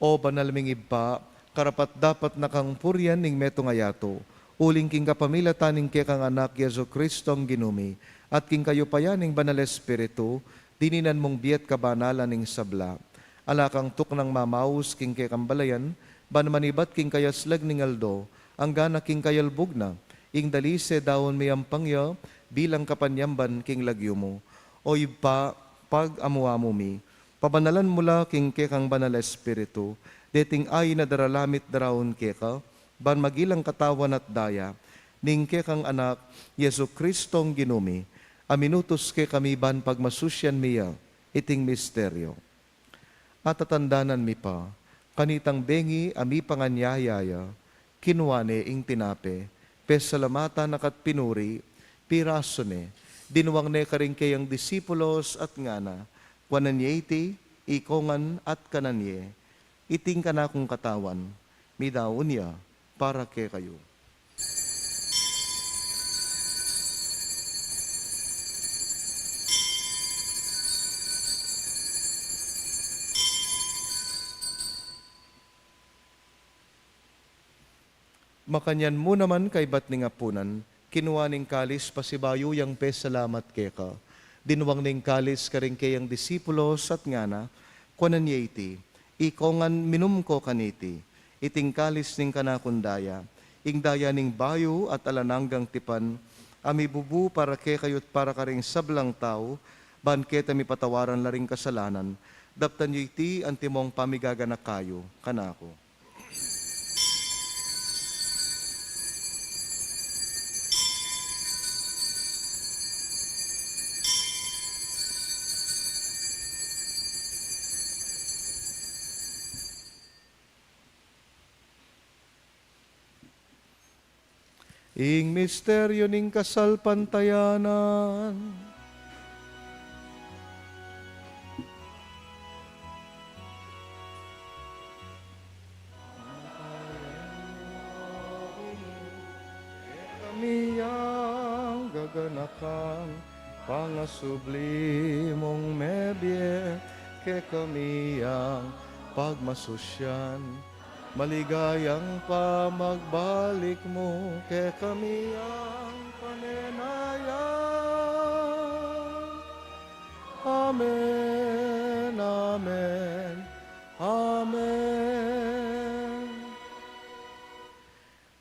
O banal ming Ibpa, karapat-dapat na kang purian ing metung a yatu, uling king kapamilatan ning kekang Anak, Jesu-Cristong Ginu mi, at king kayupayan ning Banal Espiritu, dininan mung bie at kabanalan ning sabla. Ala kang tuknang mamaus king kekang balayan, ban manibat king kayaslag ning aldo, anggana king kayalbug na, ing dalise daun mi ampang ya, bilang kapanyamban king lagyu mu. O Ibpa, pag-amu-amu mi, pabanalan mu la king kekang Banal Espiritu, deting ain a daralamit daraun keka, ban magilang katawan at daya ning kekang Anak, Jesu-Cristong Ginu mi, a minutus kekami ban pagmasusyan mi ya iting misteryo. At tatandanan mi pa, kanitang bengi a mipanganyaya ya, kinua ne ing tinape, pesalamatan na ka't pinuri, pirasu ne, dinwang ne karing keyang disipulos at ngana, kuanan ye iti, ikongan at kanan ye, iti ing kanakung katawan, midaun ya para kekayu. Makanyan mu naman kaybat ning apunan, kinua ne ing kalis pasibayu yang pesalamat keka. Dinwang ne ing kalis karing keyang disipulos at ngana, kuanan ye iti, ikongan minum ko kaniti, iting kalis ning kanakung daya, ing daya ning bayu at alang anggang tipan, a mibubu para kekayu't para karing sablang tau, ban keta mipatawaran la ring kasalanan, daptan yu iti antimong pamigaganaka yu kanaku. Ing misteryo ning kasalpantayanan. Kekami yang gaganakan, pangasubli mung mebie, kekami yang pagmasusyan, maligayang pamagbalik mu, kekami yang panenayan. Amen, amen, amen.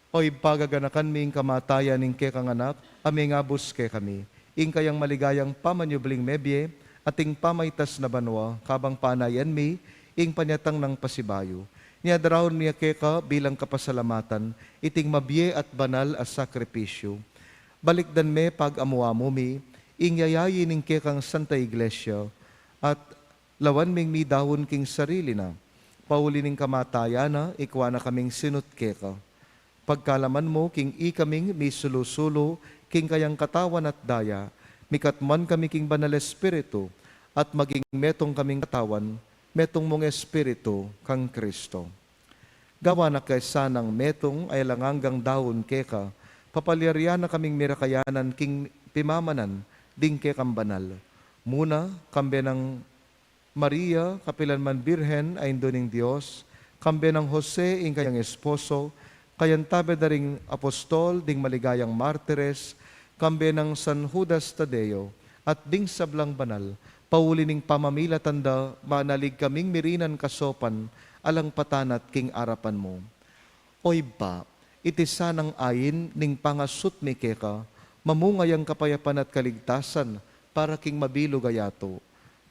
O Ibpa, gaganakan mi ing kamatayan ning kekang Anak, a mengabus kekami, ing kayang maligayang pamanyubling mebie, at ing pamaitas na banua, kabang panayan mi ing panyatang nang pasibayu. Nia daraun mi ya keka bilang kapasalamatan iting mabie at banal a sakripisyu. Balikdan me pag-amu-amu mi ing yayayi ning kekang Santa Iglesia, at lawan ming midaun king sarili na. Pauli ning kamatayan na, ikua na kaming sinut keka. Pagkalaman mu king ikaming misulu-sulu king kayang katawan at daya, mikatmuan kami king Banal Espiritu, at maging metung kaming katawan, metung mung Espiritu kang Kristo. Gawan na ke sanang metung a alang anggang daun keka, papalyarian na kaming mirakayanan king pimamanan ding kekang banal. Muna, kambe nang Maria, kapilan man Birhen a Indu ning Dios, kambe nang Jose, ing kayang esposo, kayantabe da ring apostol, ding maligayang martires, kambe nang San Judas Tadeo, at ding sablang banal, pauli ning pamamilatan da, manalig kaming mirinan kasopan, alang patanat king arapan mu. O Ibpa, iti sanang ain ning pangasut mi keka, mamunga yang kapayapan at kaligtasan para king mabilug a yatu.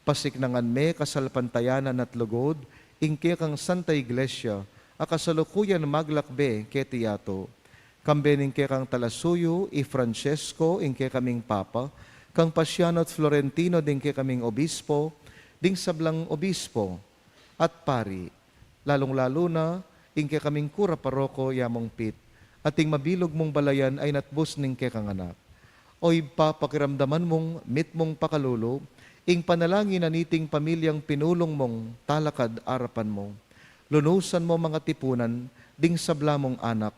Pasiknangan me kasalpantayanan at lugud ing kekang Santa Iglesia, a kasalukuyan maglakbe keti yatu. Kambe ning kekang talasuyu, i Francesco, ing kekaming Papa, kang Paciano at Florentino, ding kekaming obispo, ding sablang obispo at pari, lalung-lalu na ing kekaming kura paroko, ya mung Pit, at ing mabilug mung balayan a inatbus ning kekang Anak. O Ibpa, pakiramdaman mung mitmung pakalulu ing panalangin na niting pamilyang pinulung mung talakad arapan mu. Lunusan mu mangatipunan ding sabla mung anak,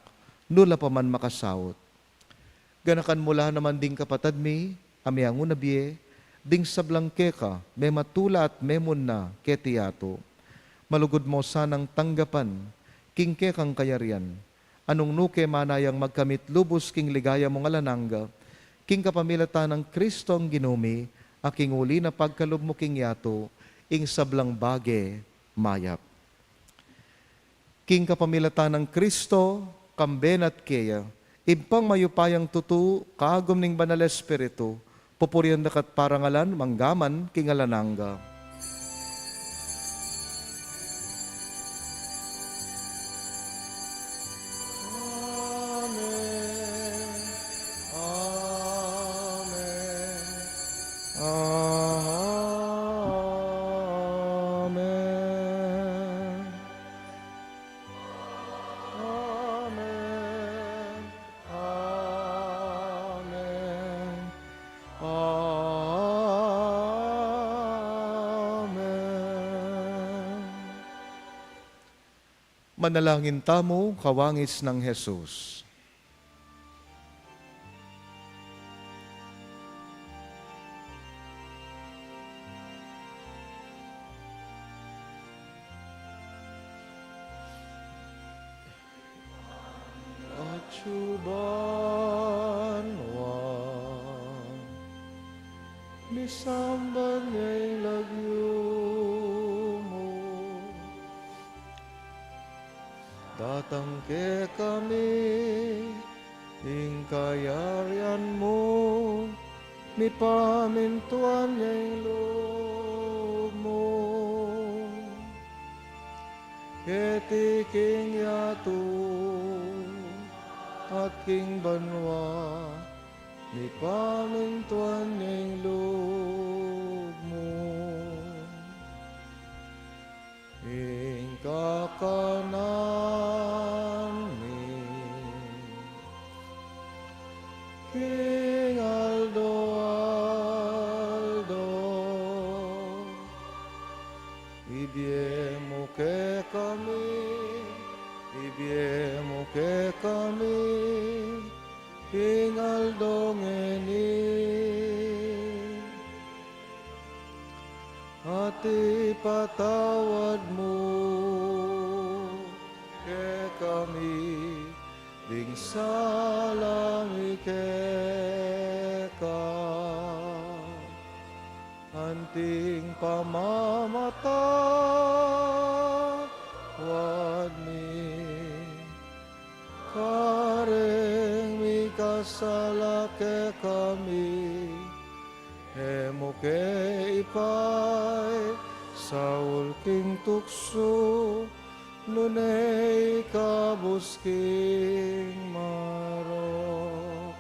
nu la pa man makasaut. Ganakan mu la naman ding kapatad mi a miyanguna bie, ding sablang keka mematula at memunna keti yatu. Malugud mu sanang tanggapan king kekang kayarian, a nung nu ke manayang magkamit lubus king ligaya mung alang angga, king kapamilatan nang Kristong Ginu mi, a king uli na pagkalub mu king yatu ing sablang bage mayap. King kapamilatan nang Kristo, kambe na at keya, Ibpang mayupayang tutu, kagum ning Banal Espiritu, pupurian da ka at parangalan, mangga man king alang angga. Amen. Amen. Amen. Amen. Amen. Manalangin tamu, kawangis nang Jesus. Atyu banua, misamban ya ing lagyu mu. Datang kekami ing kayarian mu, mipamintuan ya ing lub mu keti king yatu at king banua. Mipamintuan ya ing lub mu. Ing kakanan mi king aldo-aldo, ibie mu kekami, ibie mu kekami king aldo ngeni. At ipatawad mu kekami ding sala mi keka, anting pamamatawad mi kareng mikasala kekami. E mu ke ipaisaul king tuksu, nune ikabus king marok.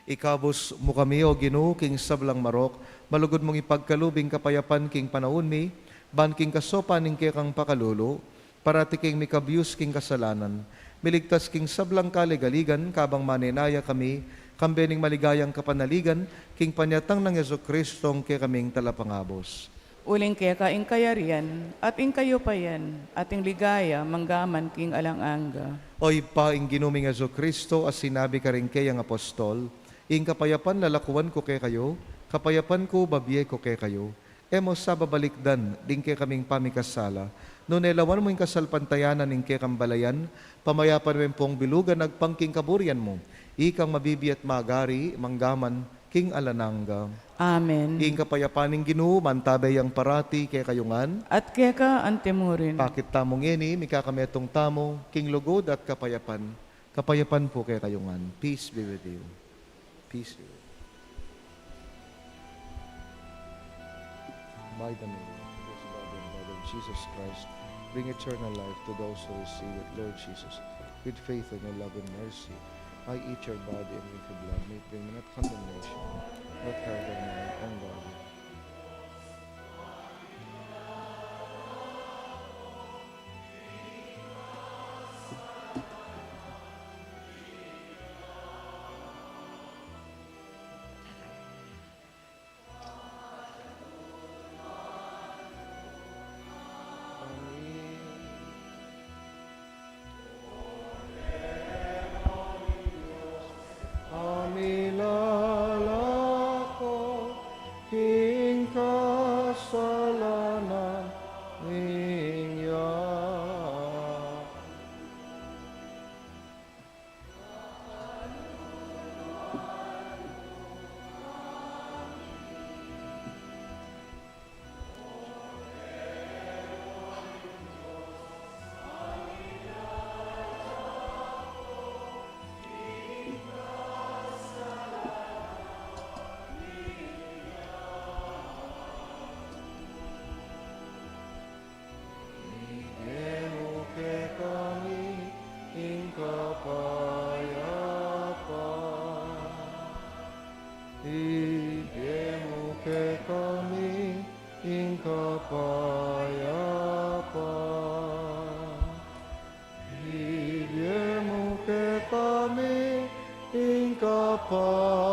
Ikabus mu kami, O Ginu, king sablang marok, malugud mung ipagkalub ing kapayapan king panaun mi, ban king kasopan ning kekang pakalulu, parati keng mikabyus king kasalanan, miligtas king sablang kaligaligan, kabang manenaya kami, kambe ning maligayang kapanaligan, king panyatang nang Jesucristo, ing kekaming Talapangabus. Uling keka ing kayarian, at ing kayupayan, at ing ligaya, mangga man king alang angga. O Ibpa, ing Ginu ming Jesucristo, a sinabi karing keyang apostol, ing kapayapan lalakuan ku kekayu, kapayapan ku babie ku kekayu. E mu sa babalikdan ding kekaming pamikasala, nune lawan mu ing kasalpantayanan ning kekang balayan, pamayapan me pung bilugan agpang king kaburian mu, ikang mabibie at magari, mangga man king alang angga. Amen. Ing kapayapan ning Ginu, mantabe yang parati kekayu ngan. At keka antimurin. Pakit tamu ngeni, mikakametung tamu king lugud at kapayapan. Kapayapan pu kekayu ngan. Peace be with you. Peace be with you. By the miraculous body and blood of Jesus Christ, bring eternal life to those who receive it, Lord Jesus. With faith and your love and mercy, I eat your body and drink your blood, may it bring me not condemnation, but heaven and life. Ibie mu kekami ing kapayapan. Ibie mu kekami ing kapayapan.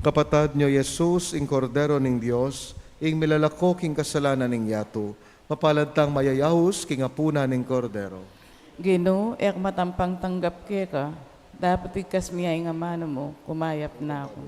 Kapatad nyo, Jesus, ing Kordero ning Dios, ing milalako king kasalanan ning yatu. Mapalad tang mayayaus king apunan ning Kordero. Ginu, e ku matampang tanggap keka, dapot igkas mu ya ing amanu mu, kumayap na ku.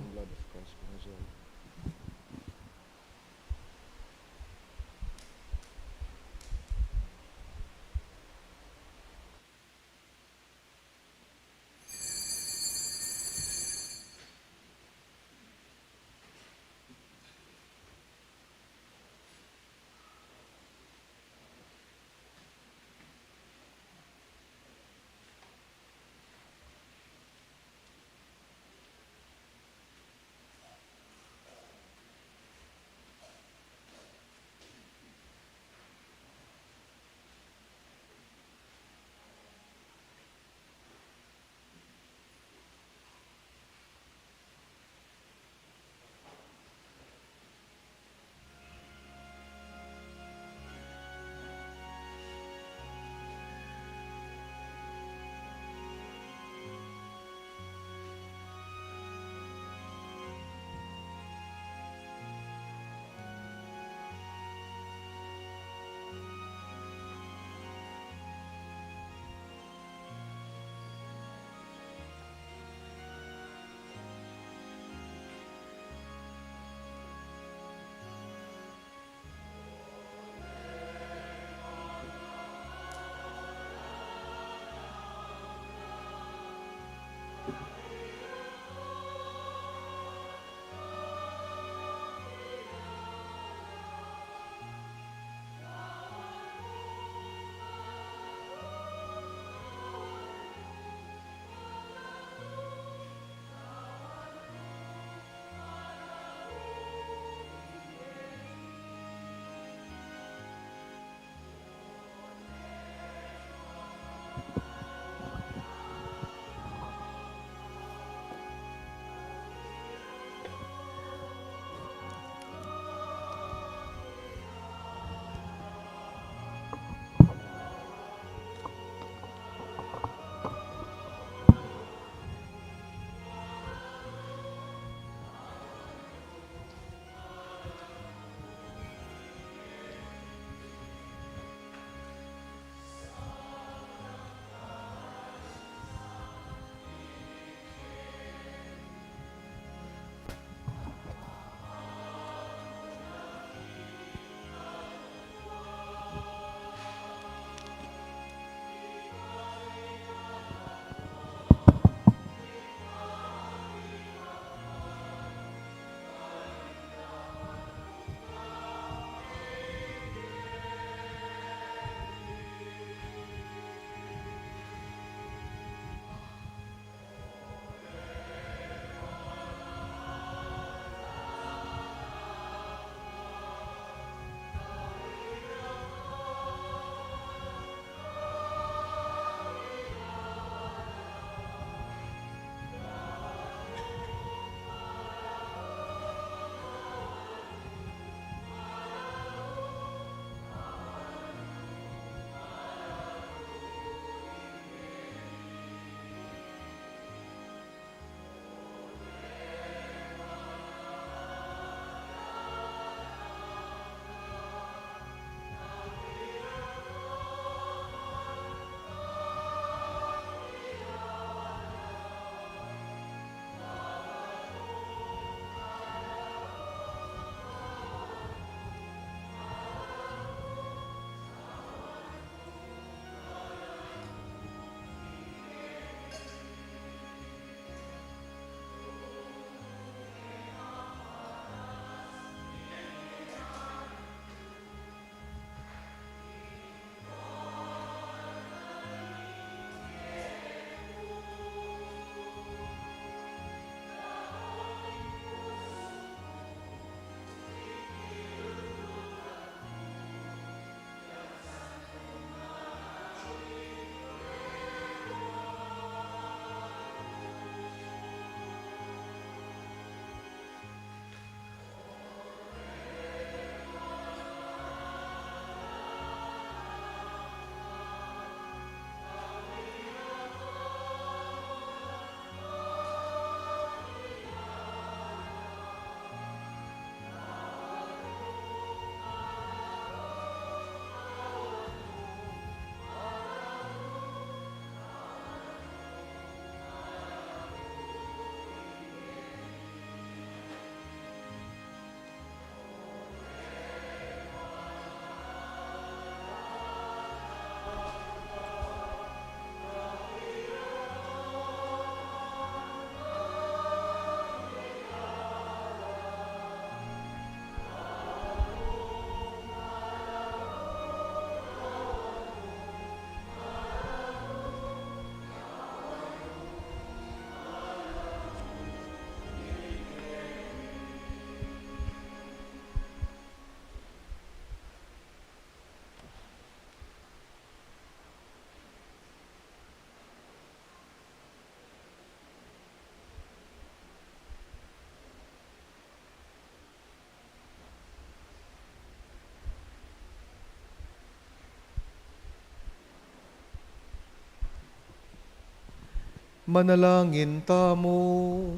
Manalangin tamu.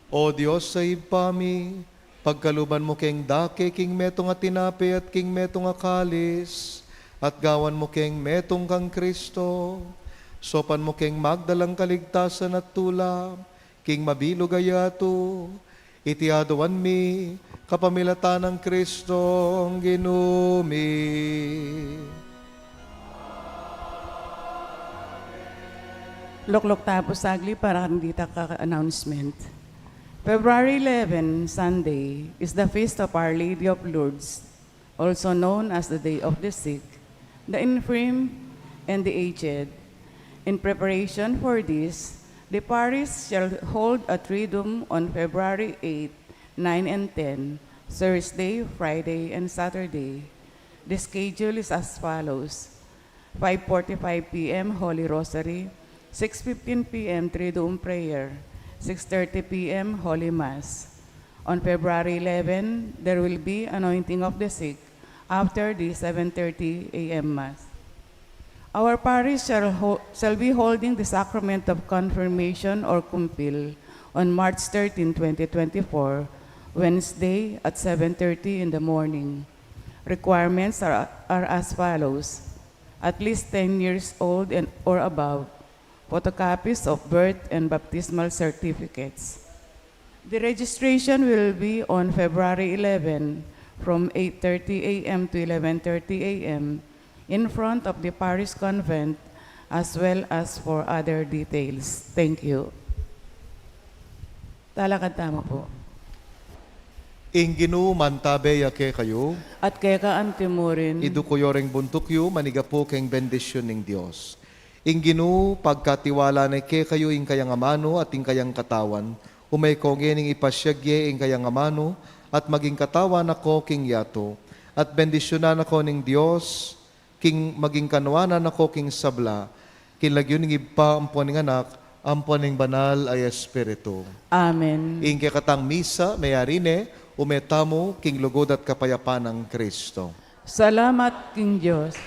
O Dios a Ibpa mi, pagkaluban mu keng dake king metung a tinape at king metung a kalis, at gawan mu keng metung kang Kristo, saupan mu keng magdalang kaligtasan at tula king mabilug a yatu, iti aduan mi kapamilatan nang Kristong Ginu mi. Lukluk tamu pu saglit para kanita ka announcement. February eleven, Sunday, is the feast of Our Lady of Lourdes, also known as the Day of the Sick, the Infirm, and the Aged. In preparation for this, the parish shall hold a Triduum on February eight, nine, and ten, Thursday, Friday, and Saturday. The schedule is as follows: five forty-five p m Holy Rosary, six fifteen p m Triduum Prayer, six thirty p m Holy Mass. On February eleven, there will be anointing of the sick after the seven thirty a m Mass. Our parish shall, ho- shall be holding the sacrament of confirmation or kumpil on March thirteen, twenty twenty-four, Wednesday, at seven thirty in the morning. Requirements are, are as follows: at least ten years old and, or above, photocopies of birth and baptismal certificates. The registration will be on February eleven from eight thirty a m to eleven thirty a m in front of the parish convent, as well as for other details. Thank you. Talakad tamu pu. Ing Ginu mantabe ya kekayu. At keka antimurin. Iduku yu reng buntuk yu, manigapu keng bendisyun ning Dios. Ing Ginu pagkatiwala ne kekayu ing kayang amanu at ing kayang katawan, ume ko ngening ipasyag ye ing kayang amanu at maging katawan na ko king yatu, at bendisyunan na ko ning Dios, king maging kanuanan na ko king sabla, king lagyu ning Ibpa, ampo ning Anak, ampo ning Banal a Espiritu. Amen. Ing kekatang misa meyari ne, ume tamu king lugud at kapayapan nang Kristo. Salamat king Dios.